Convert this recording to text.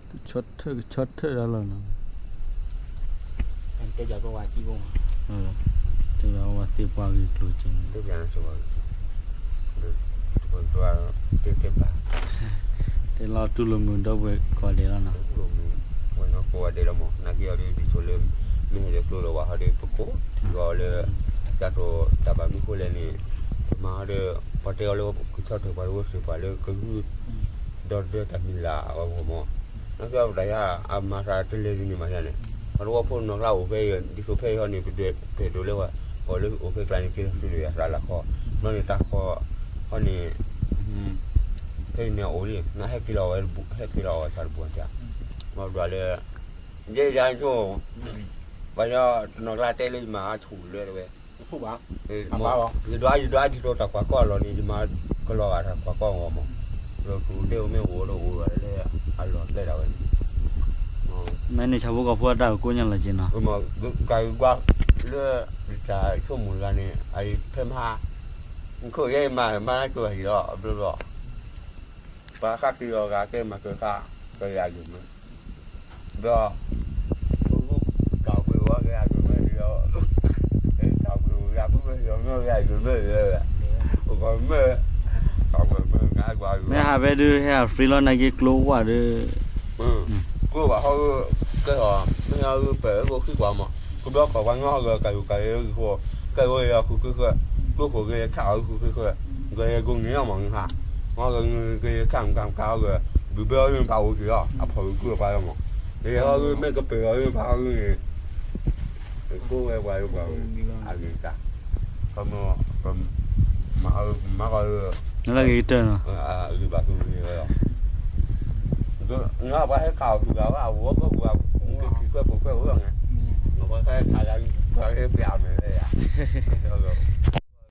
ဆီထၢၣ်ကဆီထၢၣ်ဒၣ်လီၤနီၤ, တဲယၤကဝၤသ့ၣ်ပှၢ်ဂ့ၢ်ကျိၤကဲန့ၣ်, တဲလီၤတူၢ်လိာ်မုာ်ဒီပုၢ်ဝဲၢ်ကိးဂၤဒဲးလီၤနီၤ, ဝဲနီၢ်ကိးဂၤဒဲးလီၤမး, နာ်က့အီၤဒ်ဒ်သိးလၢ မ့ၢ်ဟဲလၢကျိလၢဝၤဟီဒီးပကိးထံဂီၤလၢ တၢ်တိၤတၢ်ဘၣ်မနုၤဃိလဲၣ်န့ၣ်, မၤဟီဒီး ပှၤတဲအီၤလၢကဆီထၢၣ်ပှၤတဝီစၢၤပှၤလၢကဂုၢ် ဒီတဒၢတၢ်မံၤလၢ်အဂီၢ်မး, နာ်က့အီၤတၢ်ယါအမၤသးတလဲၤဒ်န့ၣ်မးယါန့ၣ်, ပှၤတဝီဖိနီၢ်ကျါအိၣ်ဖဲအံၤ ဒ်သိးဖဲအံၤဟီန့ၣ် ပဒွဲၣ်ဖဲဒိးလၢဝဲ ပှၤလၢအိၣ်ဖဲကျါန့ၣ် က့ၤလီၤဆူလၢယသးလၢခီ, ဘျီန့ၣ်တၢ်ခီဟီန့ၣ် ဖဲအံၤန့ၣ်အိၣ်လံ နဟဲက့ၤလီၤဝဲ ဟဲက့ၤလီၤဝဲသးတဘူးတၢ်, မ့ၢ်ဒွးလၢ ယဲယါဆိ ပှၤယီၤတနီၤကျါတဲလၢယမၤအါဆူၣ်လၢတဝဲ, ယဒွးယဒွးဒ်သိးတၢ်ကွၢ်ကီၢ်အလီၢ်န့ၣ် ယမၤကလီၤဂာ်တၢ်ကွၢ်ကီၢ်အဂီၢ်မး, လၢကဒဲအိၣ်မ့ၢ်အိၣ်ဒီးအိၣ်ဒီးလၢအလီၢ်ကျဲဒၣ်ဝဲန့ၣ်, မ့ၢ်န့ၣ်ဆၣ်ဖိကီၢ်ဖိအတၢ်ကကိးညါလီၤက့နီၤ, ကၤကွၢ်လၢ တၢ်ဆိကမိၣ်တဂၤန့ၣ် အဖဲမဟါ နခိၣ်ယဲမၤမၤကၢၤဟံၣ်လီၤ အဘျီဘျီ ပှၤဃၣ်က့ၤအီၤဂၤကဲမၤကၢၤဃၣ် ကယၤယုာ်မ့ၢ် ဒီး တၢ်ကွၢ်ဝဲကယၤယုာ်မ့ၢ်ဒီး တၢ်ကွၢ်ဝဲကယၤယုာ်မ့ၢ်ဒီး ပကမ့ၢ် တၢ်ကွၢ်မ့ၢ် မ့ၢ်ဟးဖဲဒုးဟဲအ free လီၤ နာ်က့ကျိဝဲဒုး ကျိဘၣ်ဟီ ကဲအီၤ မ့ၢ်အီၤပၢၢ်အိၣ်ဃံကွၢ်မး ကဘျီကီၢ်ပှၤညီဟီဂၢၢ်ကၢ်ယိၤကၢ်ယဲၢ်ဂံၢ်ဃိ ကဲဝဲယီၤဃုာ်ဃုာ်ဃုာ် ကျိခိၣ်ဂ့ၤခးအီၤဃုာ်ဃုာ်ဃုာ် ဂၢၢ်ယဲၢ်ဂိၢ်န့ၣ်လီၤမး ငါ မ့ၢ်ဂ့ၤဂ့ၤခၣ်မုၣ်ခၣ်မုၣ်ခၣ်အီၤဂၢၢ် ဘုဘဲအီၤဂ့ၢ်ပာ်အိၣ်က့ၤအီၤ အဖီၣ်ဂ့ၤကျိပှၤလီၤမး ဂ့ၤအီၤဂ့ၢ်မ့ၢ်ကပၢၢ်အီၤဂ့ၢ်ပာ်အီၤဂ့ၢ်န့ၣ် ကိးဝဲပှၤလၢပှၤအဂ့ၢ်တၢ် ခီမီ မၤအီၤ မၤအီၤ လၢဂ့ၤကတၢၢ်နီၤ ဂ့ၤဘၣ်သူဂ့ၤဝဲလီၤ နပှၤဟဲခးအီၤသူဂၤဝဲ အဝဲကဝဲ က့ၤခွဲးပိာ်ခွဲးဝဲလီၤန့ၣ် နပှၤဟဲခးဂၤ ပှၤဟဲပျးအမဲာ်ဝဲယါ